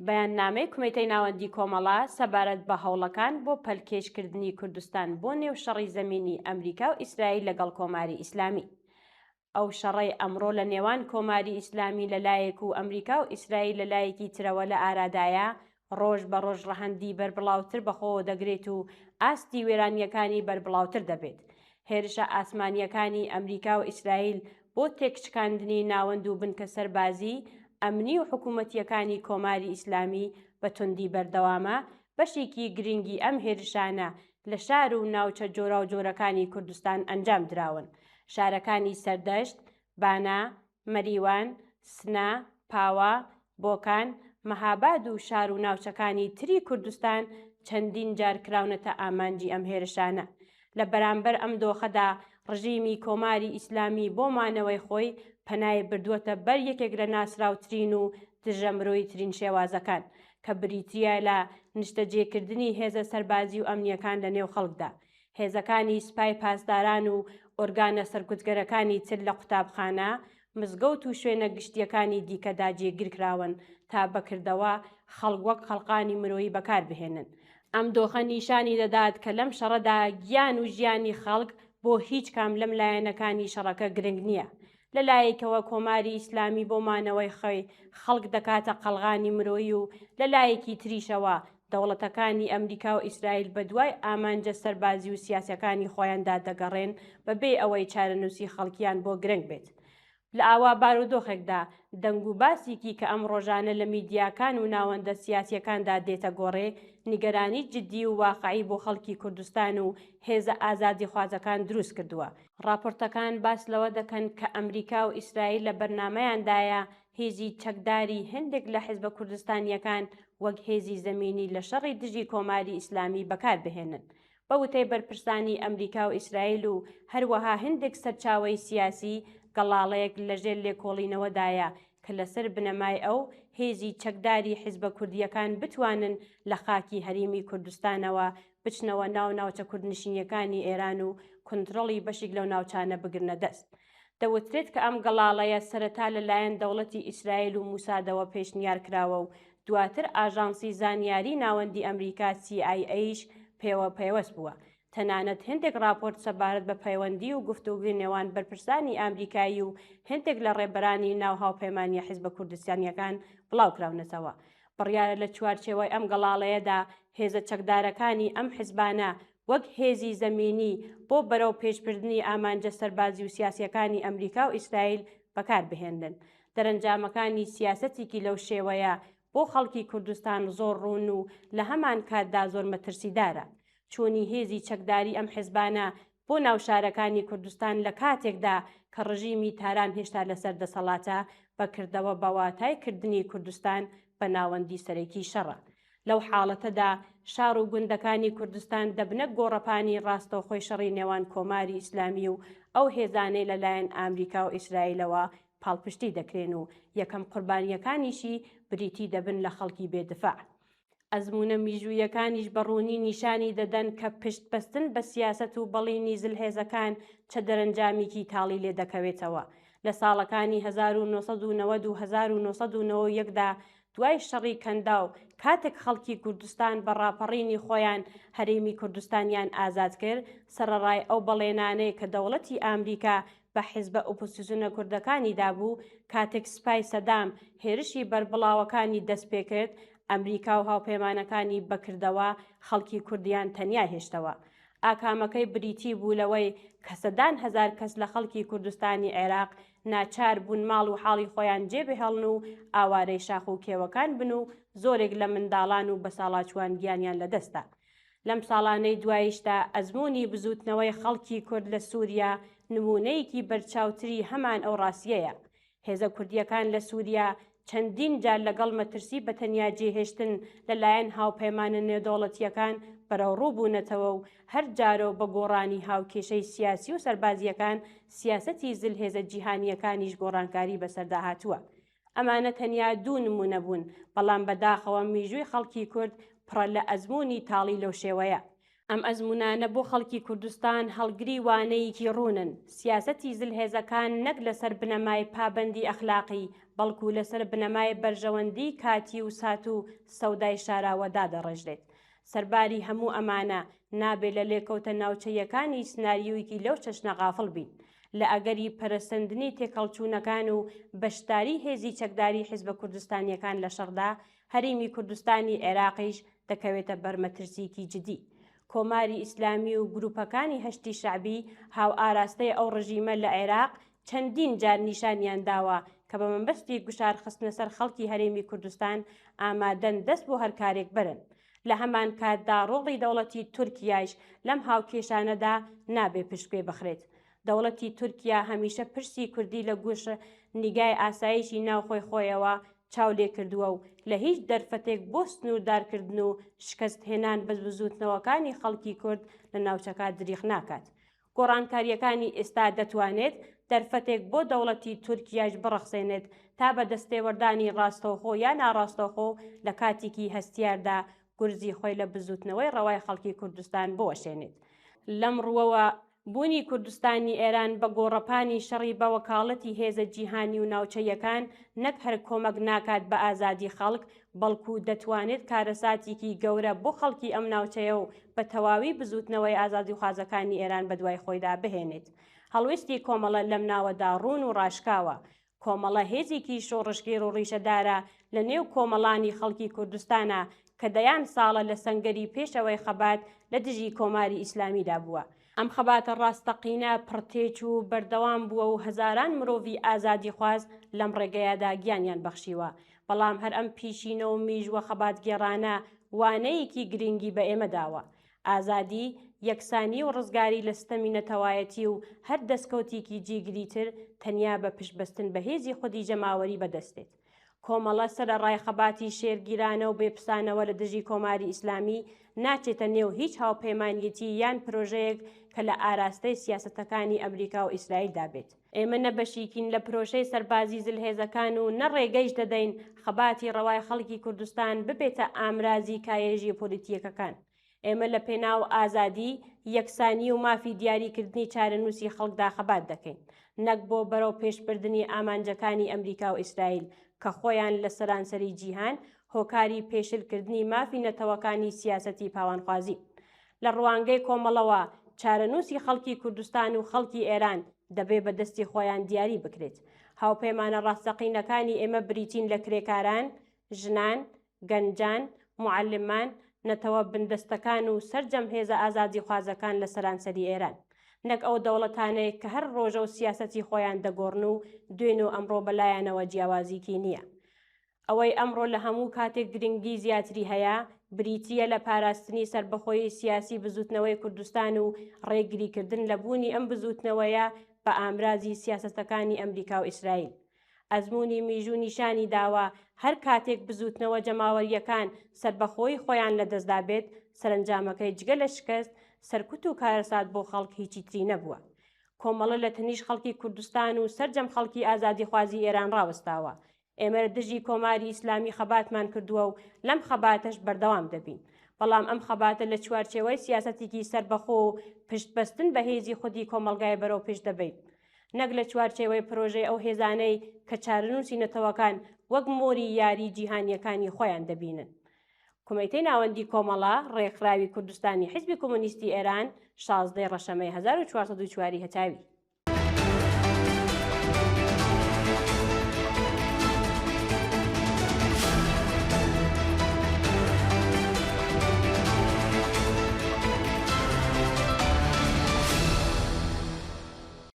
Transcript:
بەیاننامەی کومیتەی ناوەندی کۆمەڵە سەبارەت بە هەوڵەکان بۆ پەلکێش کردنی کوردستان بۆ نێو شەڕی زەمینی ئەمریکا و ئیسرائیل لەگەڵ کۆماری ئیسلامی. ئەو شەڕەی ئەمڕۆ لە نێوان کۆماری ئیسلامی لە لایەک و ئەمریکا و ئیسرائیل لە لایەکی ترەوە لە ئارادایە، ڕۆژ بە ڕۆژ ڕەهەندی بەربڵاوتر بەخۆوە دەگرێت و ئاستی وێرانییەکانی بەربڵاوتر دەبێت. هێرشە ئاسمانییەکانی ئەمریکا و ئیسرائیل بۆ تێکشکاندنی ناوەند و بنکە سەربازی، ئەمنی و حکوومەتییەکانی کۆماری ئیسلامی بە توندی بەردەوامە، بەشێکی گرنگی ئەم هێرشانە لە شار و ناوچە جۆراوجۆرەکانی کوردستان ئەنجام دراون. شارەکانی سەردەشت، بانە، مەریوان، سنە، پاوە، بۆکان، مەهاباد و شار و ناوچەکانی تری کوردستان چەندین جار کراونەتە ئامانجی ئەم هێرشانە. لە بەرامبەر ئەم دۆخەدا ڕژیمی کۆماری ئیسلامی بۆ مانەوەی خۆی پەنای بردووەتە بەر یەکێک لە ناسراوترین و دژە مرۆییترین شێوازەکان کە بریتییە لە نیشتەجێکردنی هێزە سەربازی و ئەمنییەکان لە نێو خەڵکدا. هێزەکانی سپای پاسداران و ئۆرگانە سەرکوتگەرەکانی تر لە قوتابخانە، مزگەوت و شوێنە گشتییەکانی دیکەدا جێگیرکراون تا بە کردەوە خەڵک وەک قەڵقانی مرۆیی بەکار بهێنن. ئەم دۆخە نیشانی دەدات کە لەم شەڕەدا گیان و ژیانی خەڵک بۆ هیچ کام لەم لایەنەکانی شەڕەکە گرنگ نییە. لە لایەکەوە کۆماری ئیسلامی بۆ مانەوەی خۆی خەڵک دەکاتە قەڵغانی مرۆیی و لە لایەکی تریشەوە دەوڵەتەکانی ئەمریکا و ئیسرائیل بەدوای ئامانجە سەربازی و سیاسیەکانی خۆیاندا دەگەڕێن بەبێ ئەوەی چارەنووسی خەڵکیان بۆ گرنگ بێت. لە ئاوا بارودۆخێکدا دەنگ و باسێکی کە ئەم ڕۆژانە لە میدیاکان و ناوەندە سیاسیەکاندا دێتە گۆڕێ نیگەرانی جدی و واقعی بۆ خەڵکی کوردستان و هێزە ئازادیخوازەکان دروست کردووە. ڕاپۆرتەکان باس لەوە دەکەن کە ئەمریکا و ئیسرائیل لە بەرنامەیاندایە هێزی چەکداری هێندێک لە حیزبە کوردستانییەکان وەک هێزی زەمینی لە شەڕی دژی کۆماری ئیسلامی بەکار بهێنن. بە وتەی بەرپرسانی ئەمریکا و ئیسرائیل و هەروەها هێندێک سەرچاوەی سیاسی، گەڵاڵەیەک لەژێر لێکۆڵینەوەدایە کە لەسەر بنەمای ئەو، هێزی چەکداری حیزبە کوردییەکان بتوانن لە خاکی هەریمی کوردستانەوە بچنەوە ناو ناوچە کوردنشینییەکانی ئێران و کونتڕڵی بەشیک لەو ناوچانە بگرنە دەست. دەوترێت کە ئەم گەڵاڵەیە سەرەتا لە لایەن دەوڵەتی ئیسرائیل و موسادەوە پێشنیار کراوە و دواتر ئاژانسی زانیاری ناوەندی ئەمریکا CIA یش پێوە پەیوەست بووە. تەنانەت هێندێک ڕاپۆرت سەبارەت بە پەیوەندی و گفتوگوی نێوان بەرپرسانی ئامریکایی و هێندێک لە ڕێبەرانی ناو هاوپەیمانییە حیزبە کوردستانییەکان بڵاو کراونەتەوە. بڕیارە لە چوارچێوەی ئەم گەڵاڵەیەدا هێزە چەکدارەکانی ئەم حیزبانە وەک هێزی زەمینی بۆ بەرەو پێشبردنی ئامانجە سەربازی و سیاسییەکانی ئەمریکا و ئیسرائیل بەکار بهێنرن. دەرەنجامەکانی سیاسەتیکی لەو شێوەیە بۆ خەڵکی کوردستان زۆر ڕوون و لە هەمانکاتدا زۆر مەترسیدارە. چوونی هێزی چەکداری ئەم حیزبانە بۆ ناو شارەکانی کوردستان لە کاتێکدا کە ڕژیمی تاران هێشتا لەسەر دەسەڵاتە، بە کردەوە بە واتای کردنی کوردستان بە ناوەندی سەرەکی شەڕە. لەو حاڵەتەدا شار و گوندەکانی کوردستان دەبنە گۆڕەپانی ڕاستەوخۆی شەڕی نێوان کۆماری ئیسلامی و ئەو هێزانەی لە لایەن ئامریکا و ئیسرائیلەوە پاڵپشتی دەکرێن و یەکەم قوربانییەکانیشی بریتی دەبن لە خەڵکی بێ دفاع. ئەزموونە میژوویەکانیش بە ڕوونی نیشانی دەدەن کە پشت بەستن بە سیاسەت و بەڵینی زلهێزەکان چە دەرەنجامیکی تاڵی لێ دەکەوێتەوە. لە ساڵەکانی 1990 و 1991 دا دوای شەڕی کەنداو کاتێک خەڵکی کوردستان بە ڕاپەڕینی خۆیان هەرێمی کوردستانیان ئازاد کرد، سەرەڕای ئەو بەڵێنانەی کە دەوڵەتی ئامریکا بە حیزبە ئۆپۆزسیۆنە کوردەکانی دابوو، کاتێک سپای سەدام هێرشی بەربڵاوەکانی دەست پێکرد، ئەمریکا و هاوپەیمانەکانی بە کردەوە خەڵکی کوردیان تەنیا هێشتەوە. ئاکامەکەی بریتی بوو لەوەی کە سەدان هەزار کەس لە خەڵکی کوردستانی عێراق ناچار بوون ماڵ و حاڵی خۆیان جێ بهێڵن و ئاوارەی شاخ و کێوەکان بن و زۆرێک لە منداڵان و بەساڵاچووان گیانیان لەدەست دا. لەم ساڵانەی دواییشدا ئەزموونی بزووتنەوەی خەڵکی کورد لە سووریا نموونەیەکی بەرچاوتری هەمان ئەو ڕاستییەیە. هێزە کوردییەکان لە سووریا چەندین جار لەگەڵ مەترسی بەتەنیا جێهێشتن لە لایەن هاوپەیمانە نێودەوڵەتییەکان بەرەوڕوو بوونەتەوە و هەر جارەو بە گۆڕانی هاوکێشەی سیاسی و سەربازییەکان سیاسەتی زلهێزە جیهانییەکانیش گۆڕانکاری بەسەردا هاتووە. ئەمانە تەنیا دوو نموونە بوون، بەڵام بەداخەوە میژووی خەڵکی کورد پڕە لە ئەزموونی تاڵی لەو شێوەیە. ئەم ئەزموونانە بۆ خەڵکی کوردستان هەڵگری وانەیەکی ڕوونن، سیاسەتی زلهێزەکان نەک لەسەر بنەمای پابەندی ئەخلاقی، بەڵکو لەسەر بنەمای بەرژەوەندی کاتی و سات و سەودای شاراوە دادەڕێژرێت. سەرباری هەموو ئەمانە، نابێ لە لێکەوتە ناوچەییەکانی سناریۆیەکی لەو چەشنە غافڵ بین. لە ئەگەری پەرەسەندنی تێکهەڵچوونەکان و بەشداری هێزی چەکداری حیزبە کوردستانییەکان لە شەڕدا، هەرێمی کوردستانی عێراقیش دەکەوێتە بەر مەترسییەکی جدی. کۆماری ئیسلامی و گرووپەکانی هەشتی شەعبی هاوئاراستەی ئەو ڕژیمە لە عێراق چەندین جار نیشانیان داوە کە بە مەبەستی گوشار خستنە سەر خەڵکی هەرێمی کوردستان ئامادەن دەست بۆ هەر کارێک بەرن. لە هەمان کاتدا ڕۆڵی دەوڵەتی تورکیایش لەم هاوکێشانەدا نابێ پشتگوێ بخرێت. دەوڵەتی تورکیا هەمیشە پرسی کوردی لە گوشە نیگای ئاسایشی ناوخۆی خۆیەوە چاو لێکردووە و لە هیچ دەرفەتێک بۆ سنووردارکردن و شکست هێنان بە بزووتنەوەکانی خەڵکی کورد لە ناوچەکە دریخ ناکات. گۆڕانکارییەکانی ئێستا دەتوانێت دەرفەتێک بۆ دەوڵەتی تورکیایش بڕەخسێنێت تا بە دەستێوەردانی ڕاستەوخۆ یا ناڕاستەوخۆ لە کاتێکی هەستیاردا گورزی خۆی لە بزووتنەوەی ڕەوای خەڵکی کوردستان بوەشێنێت. لەم ڕووەوە بوونی کوردستانی ئێران بە گۆڕەپانی شەڕی بە وەکاڵەتی هێزە جیهانی و ناوچەییەکان نەک هەر کۆمەک ناکات بە ئازادی خەڵک بەڵکو دەتوانێت کارەساتیکی گەورە بۆ خەڵکی ئەم ناوچەیە و بە تەواوی بزووتنەوەی ئازادیخوازەکانی ئێران بەدوای خۆیدا بهێنێت. هەڵوێستی کۆمەڵە لەم ناوەدا ڕوون و ڕاشکاوە. کۆمەڵە هێزێکی شۆڕشگێڕ و ڕیشەدارە لە نێو کۆمەڵانی خەڵکی کوردستانا کە دەیان ساڵە لە سەنگەری پێشەوەی خەبات لە دژی کۆماری ئیسلامیدا بووە. ئەم خەباتە ڕاستەقینە، پڕتێچوو و بەردەوام بووە و هەزاران مرۆڤی ئازادیخواز لەم ڕێگەیەدا گیانیان بەخشیوە. بەڵام هەر ئەم پیشینە و میژووە خەباتگێڕانە وانەیەکی گرینگی بە ئێمە داوە. ئازادی، یەکسانی و ڕزگاری لە ستەمی نەتەوایەتی و هەر دەستکەوتێکی جێگری تر تەنیا بە پشتبەستن بە هێزی خودی جەماوەری بەدەست دێت. کۆمەڵە سەرەڕای خەباتی شێرگیرانە و بێپسانەوە لە دژی کۆماری ئیسلامی، ناچێتە نێو هیچ هاوپەیمانیەتی یان پرۆژەیەک کە لە ئاراستەی سیاسەتەکانی ئەمریکا و ئیسرائیلدا بێت. ئێمە نە بەشیکین لە پرۆژەی سەربازی زلهێزەکان و نە ڕێگەیش دەدەین خەباتی ڕەوای خەڵکی کوردستان ببێتە ئامرازی کایە ژیۆپۆلیتییەکەکان. ئێمە لە پێناو ئازادی، یەکسانی و مافی دیاریکردنی چارەنووسی خەڵکدا خەبات دەکەین، نەک بۆ بەرەوپێشبردنی ئامانجەکانی ئەمریکا و ئیسرائیل کە خۆیان لە سەرانسەری جیهان هۆکاری پێشلکردنی مافی نەتەوەکانی سیاسەتی پاوانخوازین. لە ڕوانگەی کۆمەڵەوە چارەنووسی خەڵکی کوردستان و خەڵکی ئێران دەبێ بە دەستی خۆیان دیاری بکرێت. هاوپەیمانە ڕاستەقینەکانی ئێمە بریتین لە کرێکاران، ژنان، گەنجان، موعەلمان، نەتەوە بندەستەکان و سەرجەم هێزە ئازادیخوازەکان لە سەرانسەری ئێران. نەک ئەو دەوڵەتانەی کە هەر ڕۆژە و سیاسەتی خۆیان دەگۆڕن و دوێنێ و ئەمڕۆ بە لایانەوە جیاوازیی نییە. ئەوەی ئەمڕۆ لە هەموو کاتێک گرنگی زیاتری هەیە، بریتییە لە پاراستنی سەربەخۆیی سیاسی بزووتنەوەی کوردستان و ڕێگریکردن لە بوونی ئەم بزووتنەوەیە بە ئامرازی سیاسەتەکانی ئەمریکا و ئیسرائیل. ئەزموونی میژوو نیشانی داوە هەر کاتێک بزووتنەوە جەماوەرییەکان سەربەخۆیی خۆیان لەدەستدابێت، سەرەنجامەکەی جگە لە شکست، سەرکوت و کارەسات بۆ خەڵک هیچی تری نەبووە. کۆمەڵە لە تەنیشت خەڵکی کوردستان و سەرجەم خەڵکی ئازادیخوازی ئێران ڕاوەستاوە. ئێمە لە دژی کۆماری ئیسلامی خەباتمان کردووە و لەم خەباتەش بەردەوام دەبین. بەڵام ئەم خەباتە لە چوارچێوەی سیاسەتێکی سەربەخۆ و پشتبەستن بە هێزی خودی کۆمەڵگای بەرەوپێش دەبەین، نەک لە چوارچێوەی پرۆژەی ئەو هێزانەی کە چارەنووسی نەتەوەکان وەک مۆری یاری جیهانییەکانی خۆیان دەبینن. کومیتەی ناوەندی کۆمەڵە، ڕێکخراوی کوردستانی حیزبی کۆمۆنیستی ئێران، شازدەی ڕەشەمەی 1404 هەتاوی.